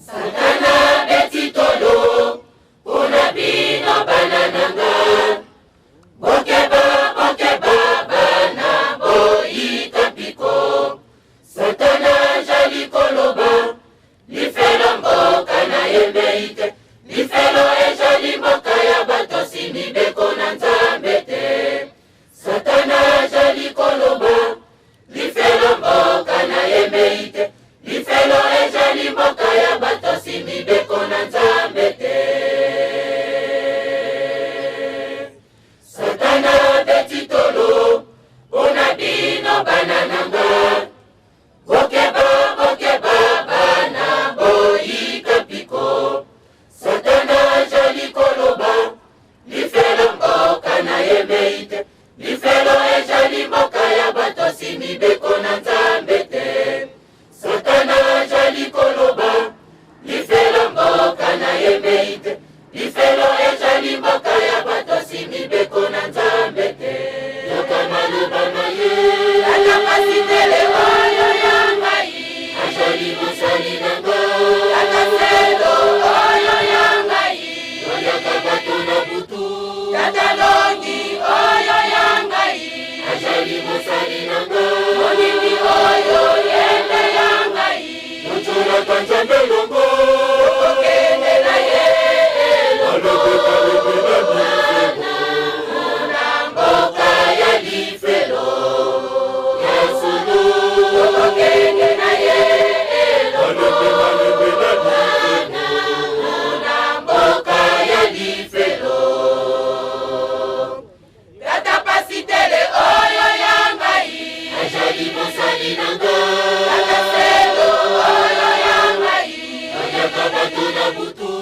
Satana abeti tolo mpona bino bana na nga. Bokeba, bokeba bana, boyika mpiko. Satana ajali koloba, lifelo mboka na ye mbei te. Lifelo ejali mboka ya batosi mibeko na Nzambe te. Satana ajali koloba, lifelo mboka na ye mbei te. Lifelo ejali mboka ya batosi mibeko na Nzambe te. Satana abeti tolo mpona bino bana na nga. Bokeba, bokeba bana, boyika mpiko. Satana ajali koloba, lifelo mboka na ye mbei te. Lifelo ejali mboka ya batosi mibeko na Nzambe te. Satana ajali koloba, lifelo mboka na ye mbei te. Lifelo ejali mboka ya batosi mibeko na Nzambe te. Yoka maloba na ye, ata pasitele oyo ya ngai, ajali mosali na ngai, ata selo oyo ya ngai, toyaka bato na butu, tata longi oyo ya ngai, ajali mosali na ngai, moningi oyo yende ya ngai, totyolaka Nzambe elongo, okende na ye elongo. Malembe Na mboka ya lifelo ya solo, okende na ye elongo. malembe na lifelo. Na mboka ya lifelo. Tata pasitele oyo ya ngai, ajali mosali na ngai, tata selo oyo ya ngai, toyaka bato na butu,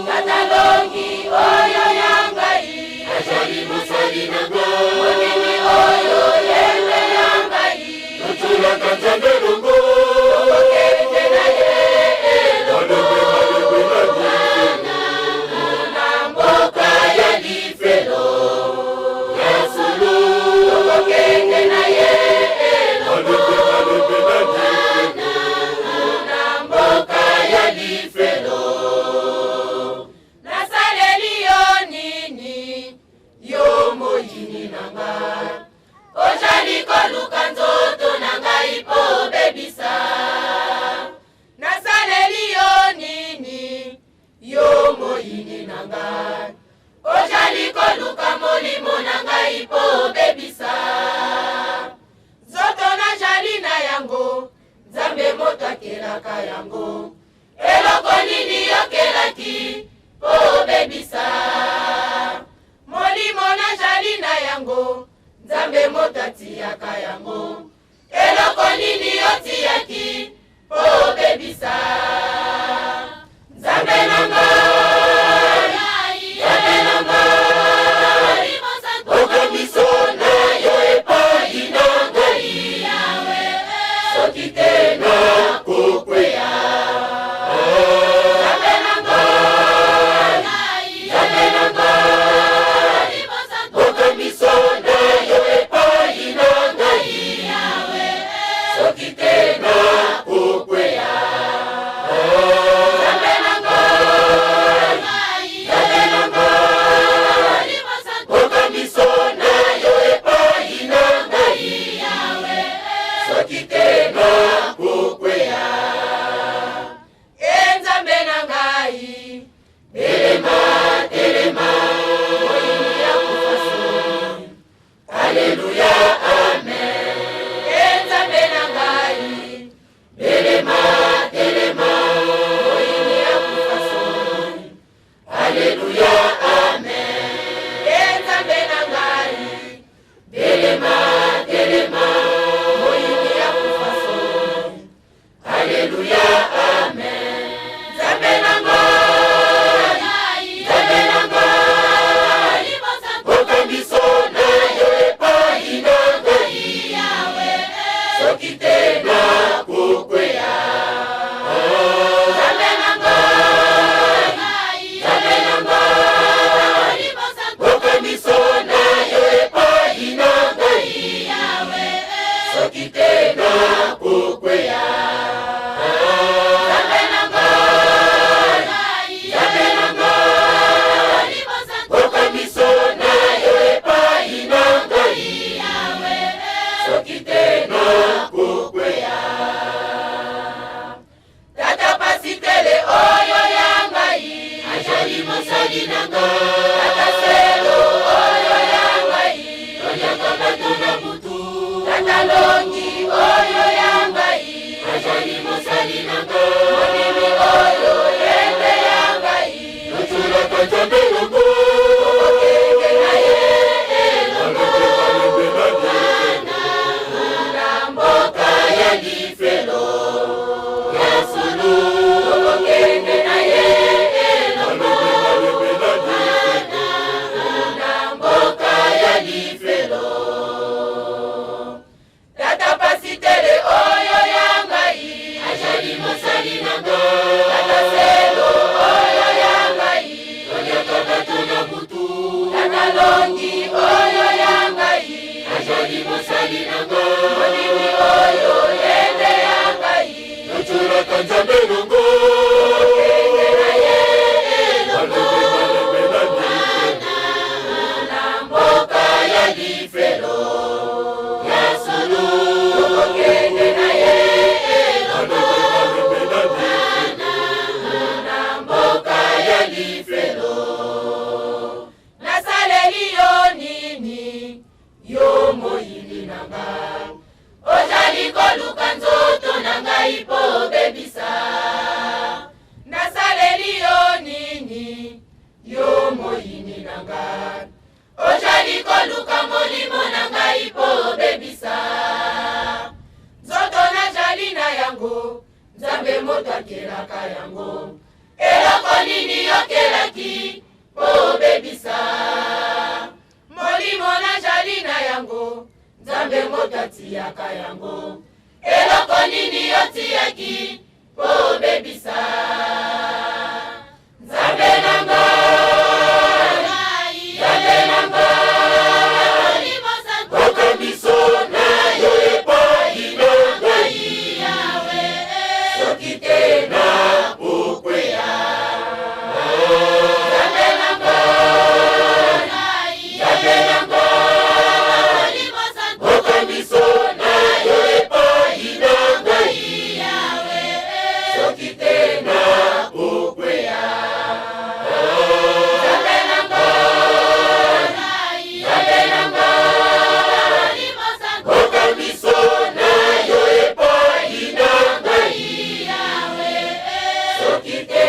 tata longi oyo ya ngai, ajali mosali na ngai, monini oyo yende ya ngai, totyolaka Nzambe elongo, okende na ye elongo. malembe malembe na lifelo. Na mboka ya lifelo ya solo, okende na ye elongo. Malembe malembe na lifelo. Na mboka ya lifelo. Nasaleli yo nini, yo moyini na nga? Ojali koluka nzoto na ngai mpo obebisa. Nasaleli yo nini, yo moyini na nga? Ojali koluka molimo na ngai mpo obebisa. Nzoto najali na yango, Nzambe moto akelaka yango. Eloko nini yokelaki mpo obebisa? Molimo najali na yango, Nzambe moto atiaka yango. Eloko nini yotiaki mpo obebisa? Nzambe na ngai, Nzambe na ngai, Oka miso na yo epai na ngai, soki te nakokweya. Nzambe na ngai, Nzambe na ngai, Oka miso na yo epai na ngai, yango. Eloko nini yokelaki mpo obebisa molimo na jali na yango? Nzambe moto atiyaka yango. Eloko nini yotiaki mpo obebisa? Nzambe na ngai, Nzambe na ngai, Bwaka miso na yo epai na ngai, soki te nakokweya. Nzambe na ngai, Nzambe na ngai, Bwaka miso na yo epai na ngai, soki te nakokweya. Nzambe na ngai, Nzambe na ngai, Bwaka miso na yo epai na ngai, soki te.